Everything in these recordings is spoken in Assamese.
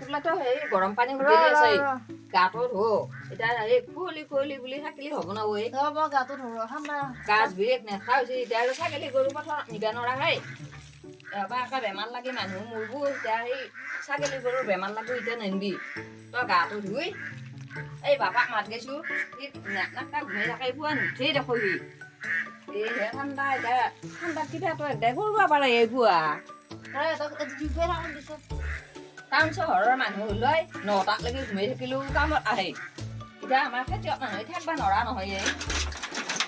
তোলাতো সেই গৰম পানী উতলি আছে, গাটো ধো। এতিয়া এই কুঁৱলী কুঁৱলী বুলি থাকিলে হ'ব না ঐ? গাটো ধো, গাছ বিৰেক নেখা হৈছে এতিয়া। আৰু ছাগলী গৰু পথাৰত নিবা নোৱাৰা হেই, এবাৰ একে বেমাৰ লাগি মানুহ মৰব। এতিয়া সেই ছাগলী গৰুৰ বেমাৰ লাগি এতিয়া নেনবি। তই গাটো ধুই এই বাপাক মাত গৈছো, সি নাক নাক ঘূৰি থাকে, পুৱা নুঠেই দেখো সি। এই হে ঠাণ্ডা, এতিয়া ঠাণ্ডাত কিবা তই একদাই কৰিব পাৰে এই পুৱা। টাউন চহৰৰ মানুহ ওলাই 9টালৈকে ঘুমাই থাকিলেও কামত আহে। এতিয়া আমাৰ খেতিয়ক মানুহে থাকিব নোৱাৰা নহয় এই।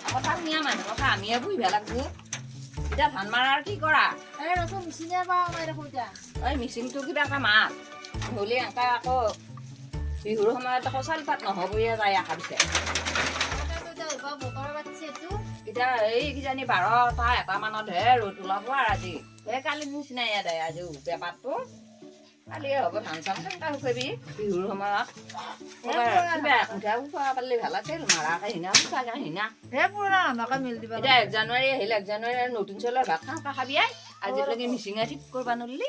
আকৌ টাউনীয়া মানুহ কথা আমিয়ে বুজিব লাগব। এতিয়া ধান মাৰাৰ কি কৰা? এই মিচিংটো কিবা এটা মাত নহ'লে এনেকা আকৌ বিহুৰ সময়ত আকৌ চাউল পাত নহ'বয়ে যায় একা পিছে। এতিয়া এই কিজানি 12টা 1টা মানতহে ৰ'দ ওলাব আৰু আজি। এই কালি নিচিনাই দে আজিও বেপাৰটো কালিয়ে হ'ব। ধান চান কেনেকৈ শুকাবি বিহুৰ সময়ত? কিবা মুঠা শুকাব পাৰিলে ভাল আছিল, মাৰাকে হিনা শুকাকে হিনা। এতিয়া 1 জানুৱাৰী আহিল, 1 জানুৱাৰী আৰু নতুন চাউলৰ ভাত কেনেকৈ খাবি আই? আজিলৈকে মিচিঙে ঠিক কৰিব নোৱাৰিলি।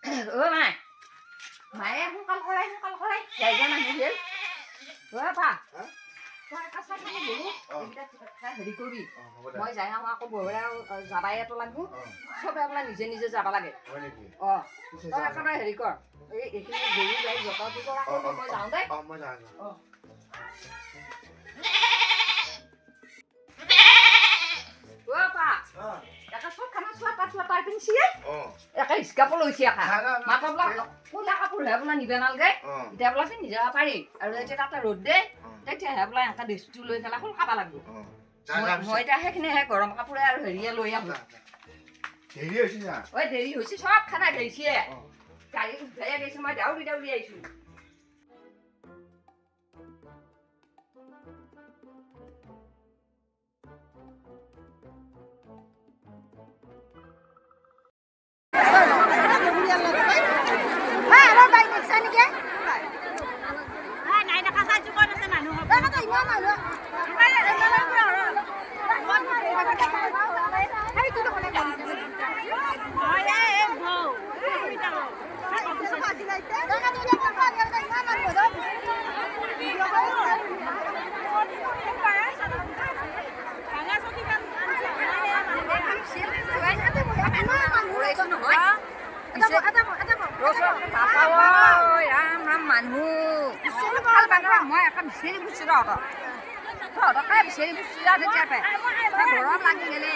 অ মাই, মায়ে সোনকাল কৰাই, সোনকাল কৰাই, যাই যোৱা মানুহ গেল। অ পা, হেৰি কৰিবি, মই যাই আহোঁ। আকৌ বহৰা যাবাইতো লাগব, চবে বোলে নিজে নিজে যাব লাগে। অ তই একেবাৰে হেৰি কৰ, এই এইখিনি গৰু গাই যতন কৰা, মই যাওঁ দেই। অ পা, একে চব খানা চোৱা চোৱা পিন্ধিছে, একে হিচকাপো লৈছে, একা মাত্ৰ বোলা ক'লা কাপোৰহে বোলা নিব নালাগে, এতিয়া বোলা পিন্ধি যাব পাৰি। আৰু এতিয়া তাতে ৰ'দ দে, তেতিয়াহে বোলা এনেকা ড্ৰেছটো লৈ পেলাই সোনকাব লাগব। মই এতিয়া সেইখিনিহে গৰম কাপোৰে আৰু হেৰিয়ে লৈ আহোঁ। ঐ দেৰি হৈছে, চব খানা গৈছে, গাড়ী উঠাই গৈছে, মই দাউৰি দাউৰি আহিছোঁ। গৰম লাগি গেলে।